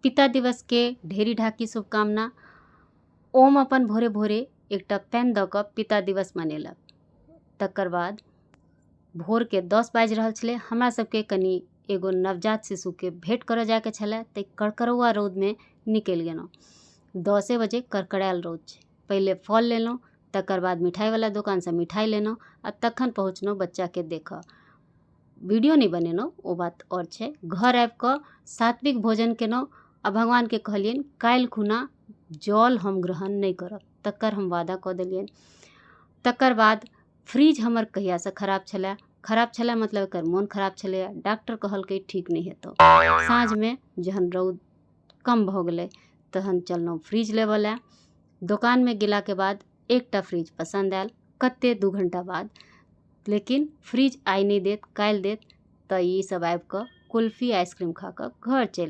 पिता दिवसके ढेरी ढाकी शुभकामना। ओम अपन भोरे भोरे एकटा पेन दऽ कऽ पिता दिवस मनेलक। तकर बाद भोरके 10 बाजि रहल छलै, हमरा सबके कनि एगो नवजात शिशुके भेँट करऽ जाइके छलै, तऽ कड़कड़ौआ रौदमे निकलि गेलहुँ। 10 बजे कड़कड़ायल रौद छै। पहिले फल लेलहुँ, तकर बाद मिठाइवला दोकानसँ मिठाइ लेलहुँ आ तखन पहुँचलहुँ बच्चाके देखऽ। वीडियो नहि बनेलहुँ, ओ बात आओर छै। घर आबि कऽ सात्विक भोजन केलहुँ आ भगवानके कहलियनि काल्हि खुना जल हम ग्रहण नहि करब, तकर हम वादा कऽ देलियनि। तकर बाद फ्रिज हमर कहियासँ खराब छलै, खराब छलै मतलब एकर मोन खराब छलैए, डॉक्टर कहलकै ठीक नहि हेतौ। साँझमे जहन रौद कम भऽ गेलै तहन चललहुँ फ्रिज लेबऽ लए। दोकानमे गेलाके बाद एकटा फ्रिज पसन्द आयल, कते 2 घण्टा बाद, लेकिन फ्रिज आइ नहि देत काल्हि देत, तऽ ई सब आबि कऽ कुल्फी आइसक्रीम खा कऽ घर चलि